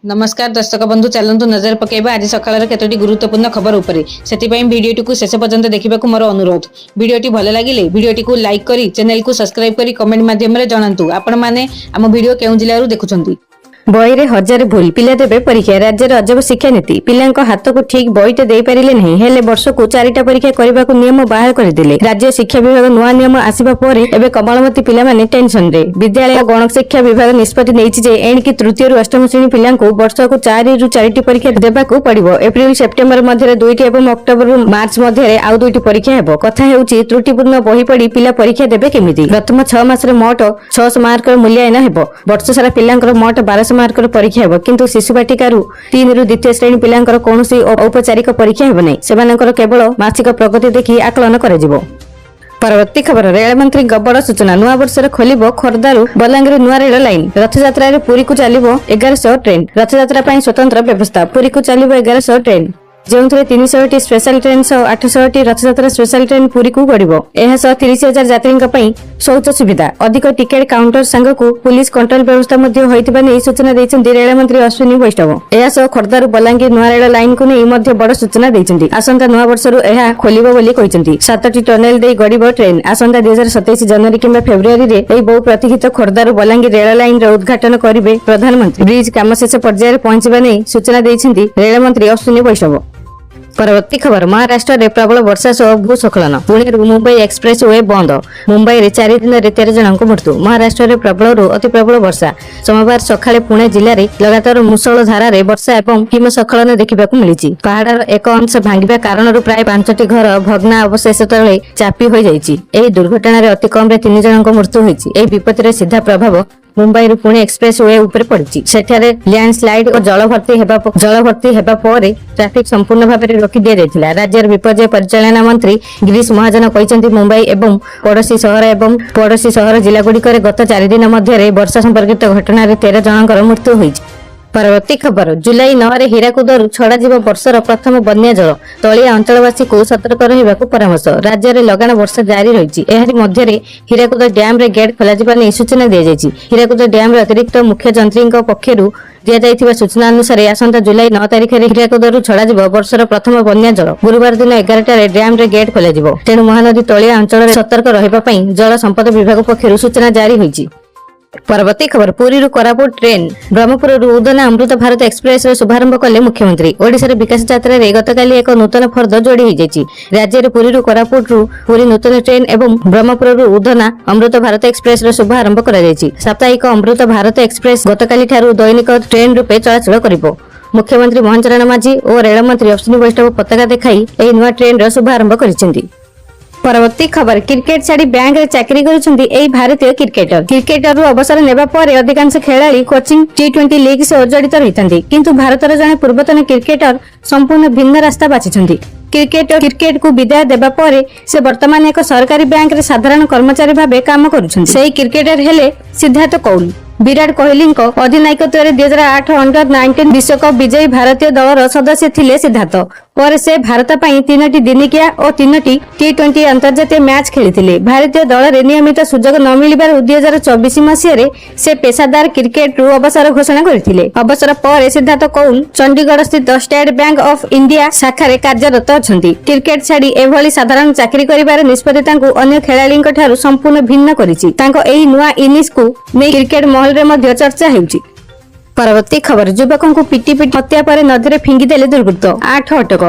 ନମସ୍କାର ଦର୍ଶକ ବନ୍ଧୁ, ଚାଲନ୍ତୁ ନଜର ପକାଇବା ଆଜି ସକାଳର କେତୋଟି ଗୁରୁତ୍ୱପୂର୍ଣ୍ଣ ଖବର ଉପରେ। ସେଥିପାଇଁ ଭିଡ଼ିଓଟିକୁ ଶେଷ ପର୍ଯ୍ୟନ୍ତ ଦେଖିବାକୁ ମୋର ଅନୁରୋଧ। ଭିଡ଼ିଓଟି ଭଲ ଲାଗିଲେ ଭିଡ଼ିଓଟିକୁ ଲାଇକ୍ କରି, ଚ୍ୟାନେଲକୁ ସବସ୍କ୍ରାଇବ୍ କରି କମେଣ୍ଟ ମାଧ୍ୟମରେ ଜଣାନ୍ତୁ ଆପଣମାନେ ଆମ ଭିଡ଼ିଓ କେଉଁ ଜିଲ୍ଲାରୁ ଦେଖୁଛନ୍ତି। ବହିରେ ହଜାରେ ଭୁଲ, ପିଲା ଦେବେ ପରୀକ୍ଷା। ରାଜ୍ୟର ଅଜବ ଶିକ୍ଷାନୀତି। ପିଲାଙ୍କ ହାତକୁ ଠିକ ବହିଟେ ଦେଇପାରିଲେ ନାହିଁ, ହେଲେ ବର୍ଷକୁ ଚାରିଟା ପରୀକ୍ଷା କରିବାକୁ ନିୟମ ବାହାର କରିଦେଲେ ରାଜ୍ୟ ଶିକ୍ଷା ବିଭାଗ। ନୂଆ ନିୟମ ଆସିବା ପରେ ଏବେ କମଳମତୀ ପିଲାମାନେ ଟେନସନରେ। ବିଦ୍ୟାଳୟ ଓ ଗଣଶିକ୍ଷା ବିଭାଗ ନିଷ୍ପତ୍ତି ନେଇଛି ଯେ ଏଣିକି ତୃତୀୟରୁ ଅଷ୍ଟମ ଶ୍ରେଣୀ ପିଲାଙ୍କୁ ବର୍ଷକୁ ଚାରିରୁ ଚାରିଟି ପରୀକ୍ଷା ଦେବାକୁ ପଡିବ। ଏପ୍ରିଲ ସେପ୍ଟେମ୍ବର ମଧ୍ୟରେ ଦୁଇଟି ଏବଂ ଅକ୍ଟୋବରରୁ ମାର୍ଚ୍ଚ ମଧ୍ୟରେ ଆଉ ଦୁଇଟି ପରୀକ୍ଷା ହେବ। କଥା ହେଉଛି, ତ୍ରୁଟିପୂର୍ଣ୍ଣ ବହି ପଢି ପିଲା ପରୀକ୍ଷା ଦେବେ କେମିତି? ପ୍ରଥମ 6 ମାସରେ ମୋଟ 600 ମାର୍କର ମୂଲ୍ୟାୟନ ହେବ। ବର୍ଷ ସାରା ପିଲାଙ୍କର ମୋଟ 1200 ମାର୍କର ପରୀକ୍ଷା ହେବ। କିନ୍ତୁ ଶିଶୁ ବାଟିକାରୁ ତିନିରୁ ଦ୍ୱିତୀୟ ଶ୍ରେଣୀ ପିଲାଙ୍କର କୌଣସି ଔପଚାରିକ ପରୀକ୍ଷା ହେବ ନାହିଁ। ସେମାନଙ୍କର କେବଳ ମାସିକ ପ୍ରଗତି ଦେଖି ଆକଳନ କରାଯିବ। ପରବର୍ତ୍ତୀ ଖବର, ରେଳମନ୍ତ୍ରୀଙ୍କ ବଡ଼ ସୂଚନା। ନୂଆ ବର୍ଷରେ ଖୋଲିବ ଖୋର୍ଦ୍ଧାରୁ ବଲାଙ୍ଗୀର ନୂଆ ରେଳ ଲାଇନ। ରଥଯାତ୍ରାରେ ପୁରୀକୁ ଚାଲିବ 1100 ଟ୍ରେନ। ରଥଯାତ୍ରା ପାଇଁ ସ୍ୱତନ୍ତ୍ର ବ୍ୟବସ୍ଥା। ପୁରୀକୁ ଚାଲିବ 1100 ଟ୍ରେନ, ଯେଉଁଥିରେ 300ଟି ସ୍ପେଶାଲ ଟ୍ରେନ ସହ 800ଟି ରଥଯାତ୍ରା ସ୍ପେଶାଲ ଟ୍ରେନ ପୁରୀକୁ ଗଡ଼ିବ। ଏହା ସହ 30,000 ଯାତ୍ରୀଙ୍କ ପାଇଁ ଶୌଚ ସୁବିଧା, ଅଧିକ ଟିକେଟ କାଉଣ୍ଟର ସାଙ୍ଗକୁ ପୁଲିସ କଣ୍ଟ୍ରୋଲ ବ୍ୟବସ୍ଥା ମଧ୍ୟ ହୋଇଥିବା ନେଇ ସୂଚନା ଦେଇଛନ୍ତି ରେଳମନ୍ତ୍ରୀ ଅଶ୍ୱିନୀ ବୈଷ୍ଣବ। ଏହା ସହ ଖୋର୍ଦ୍ଧାରୁ ବଲାଙ୍ଗୀର ନୂଆ ରେଳ ଲାଇନକୁ ନେଇ ମଧ୍ୟ ବଡ଼ ସୂଚନା ଦେଇଛନ୍ତି। ଆସନ୍ତା ନୂଆ ବର୍ଷରୁ ଏହା ଖୋଲିବ ବୋଲି କହିଛନ୍ତି। ସାତଟି ଟନେଲ ଦେଇ ଗଡ଼ିବ ଟ୍ରେନ। ଆସନ୍ତା 2027 ଜାନୁଆରୀ କିମ୍ବା ଫେବୃଆରୀରେ ଏହି ବହୁ ପ୍ରତୀକ୍ଷିତ ଖୋର୍ଦ୍ଧାରୁ ବଲାଙ୍ଗୀର ରେଳ ଲାଇନର ଉଦ୍ଘାଟନ କରିବେ ପ୍ରଧାନମନ୍ତ୍ରୀ। ବ୍ରିଜ କାମ ଶେଷ ପର୍ଯ୍ୟାୟରେ ପହଞ୍ଚିବା ନେଇ ସୂଚନା ଦେଇଛନ୍ତି ରେଳମନ୍ତ୍ରୀ ଅଶ୍ୱିନୀ ବୈଷ୍ଣବ। ପରବର୍ତ୍ତୀ ଖବର, ମହାରାଷ୍ଟ୍ରରେ ପ୍ରବଳ ବର୍ଷା ସହ ଭୂସ୍ଖଳନ। ପୁଣେରୁ ମୁମ୍ବାଇ ଏକ୍ସପ୍ରେସ we ବନ୍ଦ। ମୁମ୍ବାଇରେ 4 ଦିନରେ 13 ଜଣଙ୍କ ମୃତ୍ୟୁ। ମହାରାଷ୍ଟ୍ରରେ ପ୍ରବଳରୁ ଅତି ପ୍ରବଳ ବର୍ଷା। ସୋମବାର ସକାଳେ ପୁଣେ ଜିଲ୍ଲାରେ ଲଗାତାର ମୁଷଳ ଧାରାରେ ବର୍ଷା ଏବଂ ହିମସ୍ଖଳନ ଦେଖିବାକୁ ମିଳିଛି। ପାହାଡର ଏକ ଅଂଶ ଭାଙ୍ଗିବା କାରଣରୁ ପ୍ରାୟ ପାଞ୍ଚଟି ଘର ଭଗ୍ନା ଅବଶେଷ ତଳେ ଚାପି ହୋଇଯାଇଛି। ଏହି ଦୁର୍ଘଟଣାରେ ଅତି କମରେ ତିନି ଜଣଙ୍କ ମୃତ୍ୟୁ ହୋଇଛି। ଏହି ବିପତ୍ତିର ସିଧା ପ୍ରଭାବ ମୁମ୍ବାଇରୁ ପୁଣେ ଏକ୍ସପ୍ରେସ we ଉପରେ ପଡ଼ିଛି। ସେଠାରେ ଲ୍ୟାଣ୍ଡସ୍ଲାଇଡ୍ ଓ ଜଳ ଭର୍ତ୍ତି ହେବା ପରେ ଟ୍ରାଫିକ ସମ୍ପୂର୍ଣ୍ଣ ଭାବରେ ରୋକି ଦିଆଯାଇଥିଲା। ରାଜ୍ୟର ବିପର୍ଯ୍ୟୟ ପରିଚାଳନା ମନ୍ତ୍ରୀ ଗିରୀଶ ମହାଜନ କହିଛନ୍ତି, ମୁମ୍ବାଇ ଏବଂ ପଡ଼ୋଶୀ ସହର ଜିଲ୍ଲାଗୁଡ଼ିକରେ ଗତ 4 ଦିନ ମଧ୍ୟରେ ବର୍ଷା ସମ୍ପର୍କିତ ଘଟଣାରେ 13 ଜଣଙ୍କର ମୃତ୍ୟୁ ହୋଇଛି। ପରବର୍ତ୍ତୀ ଖବର, ଜୁଲାଇ 9ରେ ହୀରାକୁଦରୁ ଛଡ଼ାଯିବ ବର୍ଷର ପ୍ରଥମ ବନ୍ୟା ଜଳ। ତଳିଆ ଅଞ୍ଚଳବାସୀଙ୍କୁ ସତର୍କ ରହିବାକୁ ପରାମର୍ଶ। ରାଜ୍ୟରେ ଲଗାଣ ବର୍ଷା ଜାରି ରହିଛି। ଏହାରି ମଧ୍ୟରେ ହୀରାକୁଦ ଡ୍ୟାମରେ ଗେଟ୍ ଖୋଲାଯିବା ନେଇ ସୂଚନା ଦିଆଯାଇଛି। ହୀରାକୁଦ ଡ୍ୟାମର ଅତିରିକ୍ତ ମୁଖ୍ୟ ଯନ୍ତ୍ରୀଙ୍କ ପକ୍ଷରୁ ଦିଆଯାଇଥିବା ସୂଚନା ଅନୁସାରେ, ଆସନ୍ତା ଜୁଲାଇ 9 ତାରିଖରେ ହୀରାକୁଦରୁ ଛଡ଼ାଯିବ ବର୍ଷର ପ୍ରଥମ ବନ୍ୟା ଜଳ। ଗୁରୁବାର ଦିନ 11ଟାରେ ଡ୍ୟାମରେ ଗେଟ୍ ଖୋଲାଯିବ। ତେଣୁ ମହାନଦୀ ତଳିଆ ଅଞ୍ଚଳରେ ସତର୍କ ରହିବା ପାଇଁ ଜଳ ସମ୍ପଦ ବିଭାଗ ପକ୍ଷରୁ ସୂଚନା ଜାରି ହୋଇଛି। ପରବର୍ତ୍ତୀ ଖବର, ପୁରୀରୁ କୋରାପୁଟ ଟ୍ରେନ୍, ବ୍ରହ୍ମପୁରରୁ ଉଦନା ଅମୃତ ଭାରତ ଏକ୍ସପ୍ରେସର ଶୁଭାରମ୍ଭ କଲେ ମୁଖ୍ୟମନ୍ତ୍ରୀ। ଓଡ଼ିଶାର ବିକାଶ ଯାତ୍ରାରେ ଗତକାଲି ଏକ ନୂତନ ଫର୍ଦ୍ଦ ଯୋଡ଼ି ହୋଇଯାଇଛି। ରାଜ୍ୟରେ ପୁରୀରୁ କୋରାପୁଟରୁ ପୁରୀ ନୂତନ ଟ୍ରେନ୍ ଏବଂ ବ୍ରହ୍ମପୁରରୁ ଉଧନା ଅମୃତ ଭାରତ ଏକ୍ସପ୍ରେସର ଶୁଭାରମ୍ଭ କରାଯାଇଛି। ସାପ୍ତାହିକ ଅମୃତ ଭାରତ ଏକ୍ସପ୍ରେସ ଗତକାଲିଠାରୁ ଦୈନିକ ଟ୍ରେନ୍ ରୂପେ ଚଳାଚଳ କରିବ। ମୁଖ୍ୟମନ୍ତ୍ରୀ ମୋହନ ଚରଣ ମାଝୀ ଓ ରେଳମନ୍ତ୍ରୀ ଅଶ୍ୱିନୀ ବୈଷ୍ଣବ ପତାକା ଦେଖାଇ ଏହି ନୂଆ ଟ୍ରେନ୍ର ଶୁଭାରମ୍ଭ କରିଛନ୍ତି। ପରବର୍ତ୍ତୀ ଖବର, କ୍ରିକେଟ ଛାଡି ବ୍ୟାଙ୍କରେ ଚାକିରି କରୁଛନ୍ତି ଏହି ଭାରତୀୟ କ୍ରିକେଟର। କ୍ରିକେଟରରୁ ଅବସର ନେବା ପରେ ଅଧିକାଂଶ ଖେଳାଳି କୋଚିଂ, ଟି-20 ଲିଗ୍ ସହ ଜଡ଼ିତ ରହିଥାନ୍ତି। କିନ୍ତୁ ଭାରତର ଜଣେ ପୂର୍ବତନ କ୍ରିକେଟର ସମ୍ପୂର୍ଣ୍ଣ ଭିନ୍ନ ରାସ୍ତା ବାଛିଛନ୍ତି। କ୍ରିକେଟକୁ ବିଦାୟ ଦେବା ପରେ ସେ ବର୍ତ୍ତମାନ ଏକ ସରକାରୀ ବ୍ୟାଙ୍କରେ ସାଧାରଣ କର୍ମଚାରୀ ଭାବେ କାମ କରୁଛନ୍ତି। ସେହି କ୍ରିକେଟର ହେଲେ ସିଦ୍ଧାର୍ଥ କୌଲ। ବିରାଟ କୋହଲିଙ୍କ ଅଧିନାୟକତ୍ୱରେ 2008 ଅଣ୍ଡର-19 ବିଶ୍ୱକପ୍ ବିଜୟୀ ଭାରତୀୟ ଦଳର ସଦସ୍ୟ ଥିଲେ ସିଦ୍ଧାର୍ଥ। ପରେ ସେ ଭାରତ ପାଇଁ ତିନୋଟି ଦିନିକିଆ ଓ ତିନୋଟି ଟି-20 ଅନ୍ତର୍ଜାତୀୟ ମ୍ୟାଚ୍ ଖେଳିଥିଲେ। ଭାରତୀୟ ଦଳରେ ନିୟମିତ ସୁଯୋଗ ନ ମିଳିବାରୁ 2024 ମସିହାରେ ସେ ପେସାଦାର କ୍ରିକେଟରୁ ଅବସର ଘୋଷଣା କରିଥିଲେ। ଅବସର ପରେ ସିଦ୍ଧାର୍ଥ କୌଲ ଚଣ୍ଡିଗଡ଼ ସ୍ଥିତ ଷ୍ଟେଟ୍ ବ୍ୟାଙ୍କ ଅଫ୍ ଇଣ୍ଡିଆ ଶାଖାରେ କାର୍ଯ୍ୟରତ ଅଛନ୍ତି। କ୍ରିକେଟ ଛାଡି ଏଭଳି ସାଧାରଣ ଚାକିରି କରିବାର ନିଷ୍ପତ୍ତି ତାଙ୍କୁ ଅନ୍ୟ ଖେଳାଳିଙ୍କ ଠାରୁ ସମ୍ପୂର୍ଣ୍ଣ ଭିନ୍ନ କରିଛି। ତାଙ୍କ ଏହି ନୂଆ ଇନିଂସକୁ ନେଇ କ୍ରିକେଟ ମହଲରେ ମଧ୍ୟ ଚର୍ଚ୍ଚା ହେଉଛି। ପରବର୍ତ୍ତୀ ଖବର, ଯୁବକଙ୍କୁ ପିଟି ପିଟି ହତ୍ୟା ପରେ ନଦୀରେ ଫିଙ୍ଗିଦେଲେ ଦୁର୍ବୃତ୍ତ, ଆଠ ଅଟକ।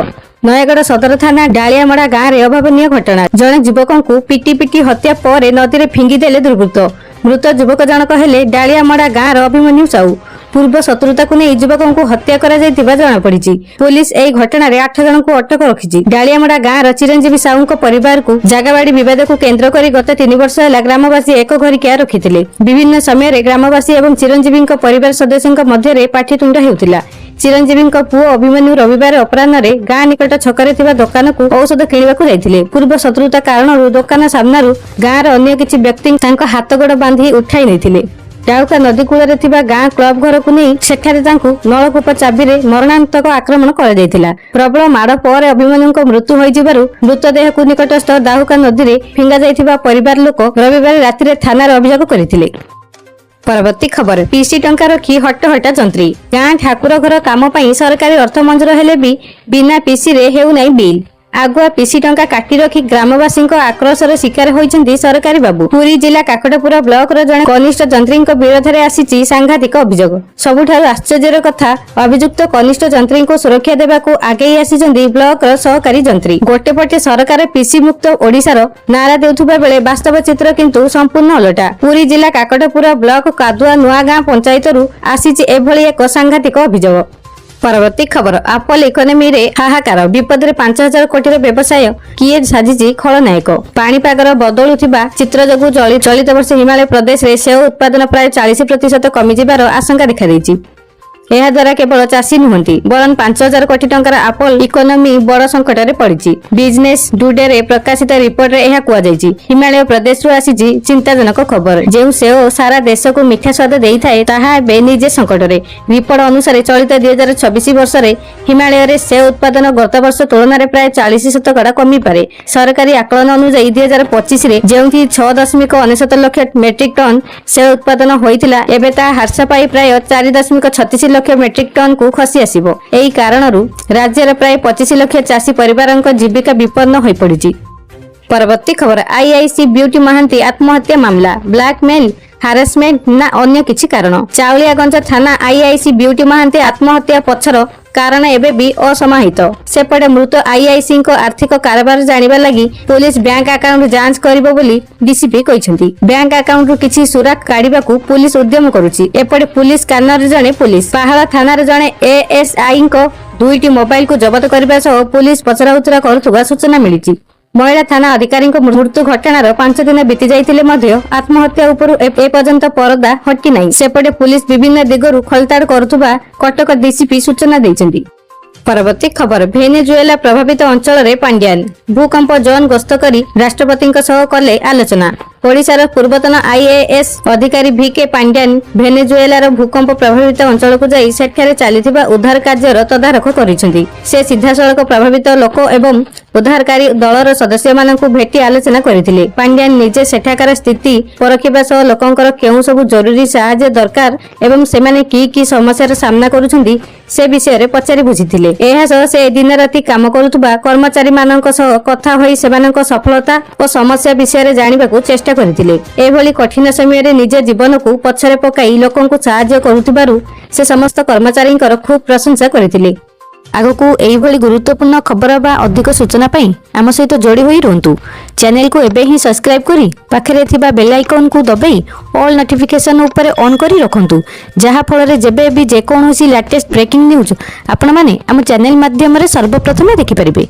ନୟାଗଡ଼ ସଦର ଥାନା ଡାଳିଆମଡ଼ା ଗାଁରେ ଅଭାବନୀୟ ଘଟଣା। ଜଣେ ଯୁବକଙ୍କୁ ପିଟି ପିଟି ହତ୍ୟା ପରେ ନଦୀରେ ଫିଙ୍ଗିଦେଲେ ଦୁର୍ବୃତ୍ତ। ମୃତ ଯୁବକ ଜଣକ ହେଲେ ଡାଳିଆମଡ଼ା ଗାଁର ଅଭିମନ୍ୟୁ ସାହୁ। ପୂର୍ବ ଶତ୍ରୁତାକୁ ନେଇ ଯୁବକଙ୍କୁ ହତ୍ୟା କରାଯାଇଥିବା ଜଣାପଡ଼ିଛି। ପୋଲିସ ଏହି ଘଟଣାରେ ଆଠ ଜଣଙ୍କୁ ଅଟକ ରଖିଛି। ଡାଳିଆମଡ଼ା ଗାଁର ଚିରଞ୍ଜୀବୀ ସାହୁଙ୍କ ପରିବାରକୁ ଜାଗାବାଡି ବିବାଦକୁ କେନ୍ଦ୍ର କରି ଗତ 3 ବର୍ଷ ହେଲା ଗ୍ରାମବାସୀ ଏକ ଘରିକିଆ ରଖିଥିଲେ। ବିଭିନ୍ନ ସମୟରେ ଗ୍ରାମବାସୀ ଏବଂ ଚିରଞ୍ଜୀବୀଙ୍କ ପରିବାର ସଦସ୍ୟଙ୍କ ମଧ୍ୟରେ ପାଟିତୁଣ୍ଡ ହେଉଥିଲା। ଚିରଞ୍ଜୀବୀଙ୍କ ପୁଅ ଅଭିମନ୍ୟୁ ରବିବାର ଅପରାହ୍ନରେ ଗାଁ ନିକଟ ଛକରେ ଥିବା ଦୋକାନକୁ ଔଷଧ କିଣିବାକୁ ଯାଇଥିଲେ। ପୂର୍ବ ଶତ୍ରୁତା କାରଣରୁ ଦୋକାନ ସାମ୍ନାରୁ ଗାଁର ଅନ୍ୟ କିଛି ବ୍ୟକ୍ତି ତାଙ୍କ ହାତ ଗୋଡ଼ ବାନ୍ଧି ଉଠାଇ ନେଇଥିଲେ। ଡାଉକା ନଦୀ କୂଳରେ ଥିବା ଗାଁ କ୍ଲବ ଘରକୁ ନେଇ ସେଠାରେ ତାଙ୍କୁ ନଳକୂପ ଚାବିରେ ମରଣାନ୍ତକ ଆକ୍ରମଣ କରାଯାଇଥିଲା। ପ୍ରବଳ ମାଡ଼ ପରେ ଅଭିମନ୍ୟୁଙ୍କ ମୃତ୍ୟୁ ହୋଇଯିବାରୁ ମୃତଦେହକୁ ନିକଟସ୍ଥ ଦାହୁକା ନଦୀରେ ଫିଙ୍ଗା ଯାଇଥିବା ପରିବାର ଲୋକ ରବିବାର ରାତିରେ ଥାନାରେ ଅଭିଯୋଗ କରିଥିଲେ। ପରବର୍ତ୍ତୀ ଖବର, ପିସି ଟଙ୍କା ରଖି ହଟହଟା ଯନ୍ତ୍ରୀ। ଗାଁ ଠାକୁର ଘର କାମ ପାଇଁ ସରକାରୀ ଅର୍ଥ ମଞ୍ଜୁର ହେଲେ ବି ବିନା ପିସିରେ ହେଉନାହିଁ ବିଲ୍। ଆଗୁଆ ପିସି ଟଙ୍କା କାଟି ରଖି ଗ୍ରାମବାସୀଙ୍କ ଆକ୍ରୋଶର ଶିକାର ହୋଇଛନ୍ତି ସରକାରୀ ବାବୁ। ପୁରୀ ଜିଲ୍ଲା କାକଟପୁର ବ୍ଲକର ଜଣେ କନିଷ୍ଠ ଯନ୍ତ୍ରୀଙ୍କ ବିରୋଧରେ ଆସିଛି ସାଂଘାତିକ ଅଭିଯୋଗ। ସବୁଠାରୁ ଆଶ୍ଚର୍ଯ୍ୟର କଥା, ଅଭିଯୁକ୍ତ କନିଷ୍ଠ ଯନ୍ତ୍ରୀଙ୍କୁ ସୁରକ୍ଷା ଦେବାକୁ ଆଗେଇ ଆସିଛନ୍ତି ବ୍ଲକର ସହକାରୀ ଯନ୍ତ୍ରୀ। ଗୋଟେ ପଟେ ସରକାର ପିସି ମୁକ୍ତ ଓଡିଶାର ନାରା ଦେଉଥିବା ବେଳେ ବାସ୍ତବ ଚିତ୍ର କିନ୍ତୁ ସମ୍ପୂର୍ଣ୍ଣ ଓଲଟା। ପୁରୀ ଜିଲ୍ଲା କାକଟପୁର ବ୍ଲକ କାଦୁଆ ନୂଆଗାଁ ପଞ୍ଚାୟତରୁ ଆସିଛି ଏଭଳି ଏକ ସାଂଘାତିକ ଅଭିଯୋଗ। ପରବର୍ତ୍ତୀ ଖବର, ଆପଲ ଇକୋନୋମିରେ ହାହାକାର। ବିପଦରେ 5,000 କୋଟିର ବ୍ୟବସାୟ, କିଏ ସାଜିଛି ଖଳନାୟକ? ପାଣିପାଗର ବଦଳୁଥିବା ଚିତ୍ର ଯୋଗୁଁ ଚଳିତ ବର୍ଷ ହିମାଳୟ ପ୍ରଦେଶରେ ସେଓ ଉତ୍ପାଦନ ପ୍ରାୟ 40% କମିଯିବାର ଆଶଙ୍କା ଦେଖାଦେଇଛି। ଏହାଦ୍ୱାରା କେବଳ ଚାଷୀ ନୁହନ୍ତି, ବରଂ 5,000 କୋଟି ଟଙ୍କାର ଆପଲ ଇକୋନୋମି ବଡ଼ ସଙ୍କଟରେ ପଡ଼ିଛି। ବିଜନେସ ଟୁଡେରେ ପ୍ରକାଶିତ ରିପୋର୍ଟରେ ଏହା କୁହାଯାଇଛି। ହିମାଳୟ ପ୍ରଦେଶରୁ ଆସିଛି ଚିନ୍ତାଜନକ ଖବର। ଯେଉଁ ସେଓ ସାରା ଦେଶକୁ ମିଠା ସ୍ୱାଦ ଦେଇଥାଏ, ତାହା ଏବେ ନିଜେ ସଙ୍କଟରେ। ରିପୋର୍ଟ ଅନୁସାରେ, ଚଳିତ 2026 ବର୍ଷରେ ହିମାଳୟରେ ସେଓ ଉତ୍ପାଦନ ଗତ ବର୍ଷ ତୁଳନାରେ ପ୍ରାୟ 40% କମିପାରେ। ସରକାରୀ ଆକଳନ ଅନୁଯାୟୀ, 2025ରେ ଯେଉଁଠି 6.99 ଲକ୍ଷ ମେଟ୍ରିକ ଟନ୍ ସେଓ ଉତ୍ପାଦନ ହୋଇଥିଲା, ଏବେ ତାହା ହ୍ରାସ ପାଇ ପ୍ରାୟ 4.36 ଲକ୍ଷ ମେଟ୍ରିକ ଟନ୍କୁ ଖସି ଆସିବ। ଏହି କାରଣରୁ ରାଜ୍ୟର ପ୍ରାୟ 25 ଲକ୍ଷ ଚାଷୀ ପରିବାରଙ୍କ ଜୀବିକା ବିପନ୍ନ ହୋଇପଡ଼ିଛି। ପରବର୍ତ୍ତୀ ଖବର, ଆଇଆଇସି ବିୟୁଟି ମହାନ୍ତି ଆତ୍ମହତ୍ୟା ମାମଲା, ବ୍ଲାକମେଲ, ହାରାସମେଣ୍ଟ ନା ଅନ୍ୟ କିଛି କାରଣ? ଚାଉଳିଆଗଞ୍ଜ ଥାନା ଆଇଆଇସି ବିୟୁଟି ମହାନ୍ତି ଆତ୍ମହତ୍ୟା ପଛର କାରଣ ଏବେ ବି ଅସମାହିତ। ସେପଟେ ମୃତ ଆଇଆଇସିଙ୍କ ଆର୍ଥିକ କାରବାର ଜାଣିବା ଲାଗି ପୋଲିସ ବ୍ୟାଙ୍କ ଆକାଉଣ୍ଟ ଯାଞ୍ଚ କରିବ ବୋଲି ଡିସିପି କହିଛନ୍ତି। ବ୍ୟାଙ୍କ ଆକାଉଣ୍ଟରୁ କିଛି ସୁରାକ କାଢିବାକୁ ପୋଲିସ ଉଦ୍ୟମ କରୁଛି। ଏପଟେ ପୋଲିସ ସ୍କାନରରେ ଜଣେ ପୋଲିସ। ପାହାଳ ଥାନାରେ ଜଣେ ଏଏସଆଇଙ୍କ ଦୁଇଟି ମୋବାଇଲକୁ ଜବତ କରିବା ସହ ପୋଲିସ ପଚରାଉଚରା କରୁଥିବା ସୂଚନା ମିଳିଛି। ମହିଳା ଥାନା ଅଧିକାରୀଙ୍କ ମୃତ୍ୟୁ ଘଟଣାର 5 ଦିନ ବିତି ଯାଇଥିଲେ ମଧ୍ୟ ଆତ୍ମହତ୍ୟା ଉପରୁ ଏପର୍ଯ୍ୟନ୍ତ ପରଦା ହଟି ନାହିଁ। ସେପଟେ ପୋଲିସ ବିଭିନ୍ନ ଦିଗରୁ ଖୋଳତାଡ଼ କରୁଥିବା କଟକ ଡିସିପି ସୂଚନା ଦେଇଛନ୍ତି। ପରବର୍ତ୍ତୀ ଖବର, ଭେନେଜୁଏଲା ପ୍ରଭାବିତ ଅଞ୍ଚଳରେ ପାଣ୍ଡିଆନ। ଭୂକମ୍ପ ଜୋନ୍ ଗସ୍ତ କରି ରାଷ୍ଟ୍ରପତିଙ୍କ ସହ କଲେ ଆଲୋଚନା। ଓଡ଼ିଶାର ପୂର୍ବତନ ଆଇଏଏସ୍ ଅଧିକାରୀ ଭି କେ ପାଣ୍ଡିଆନ ଭେନେଜୁଏଲାର ଭୂକମ୍ପ ପ୍ରଭାବିତ ଅଞ୍ଚଳକୁ ଯାଇ ସେଠାରେ ଚାଲିଥିବା ଉଦ୍ଧାର କାର୍ଯ୍ୟର ତଦାରଖ କରିଛନ୍ତି। ସେ ସିଧାସଳଖ ପ୍ରଭାବିତ ଲୋକ ଏବଂ ଉଦ୍ଧାରକାରୀ ଦଳର ସଦସ୍ୟମାନଙ୍କୁ ଭେଟି ଆଲୋଚନା କରିଥିଲେ। ପାଣ୍ଡିଆନ ନିଜେ ସେଠାକାର ସ୍ଥିତି ପରଖିବା ସହ ଲୋକଙ୍କର କେଉଁ ସବୁ ଜରୁରୀ ସାହାଯ୍ୟ ଦରକାର ଏବଂ ସେମାନେ କି କି ସମସ୍ୟାର ସାମ୍ନା କରୁଛନ୍ତି, ସେ ବିଷୟରେ ପଚାରି ବୁଝିଥିଲେ। ଏହା ସହ ସେ ଦିନରାତି କାମ କରୁଥିବା କର୍ମଚାରୀମାନଙ୍କ ସହ କଥା ହୋଇ ସେମାନଙ୍କ ସଫଳତା ଓ ସମସ୍ୟା ବିଷୟରେ ଜାଣିବାକୁ ଚେଷ୍ଟା କରିଥିଲେ। ଏଭଳି କଠିନ ସମୟରେ ନିଜ ଜୀବନକୁ ପଛରେ ପକାଇ ଲୋକଙ୍କୁ ସାହାଯ୍ୟ କରୁଥିବାରୁ ସେ ସମସ୍ତ କର୍ମଚାରୀଙ୍କର ଖୁବ୍ ପ୍ରଶଂସା କରିଥିଲେ। ଆଗକୁ ଏଇଭଳି ଗୁରୁତ୍ୱପୂର୍ଣ୍ଣ ଖବର ବା ଅଧିକ ସୂଚନା ପାଇଁ ଆମ ସହିତ ଯୋଡ଼ି ହୋଇ ରୁହନ୍ତୁ। ଚ୍ୟାନେଲକୁ ଏବେ ହିଁ ସବସ୍କ୍ରାଇବ୍ କରି ପାଖରେ ଥିବା ବେଲ୍ ଆଇକନ୍କୁ ଦବାଇ ଅଲ୍ ନୋଟିଫିକେସନ୍ ଉପରେ ଅନ୍ କରି ରଖନ୍ତୁ, ଯାହାଫଳରେ ଯେବେ ବି ଯେକୌଣସି ଲାଟେଷ୍ଟ ବ୍ରେକିଂ ନ୍ୟୁଜ୍ ଆପଣମାନେ ଆମ ଚ୍ୟାନେଲ ମାଧ୍ୟମରେ ସର୍ବପ୍ରଥମେ ଦେଖିପାରିବେ।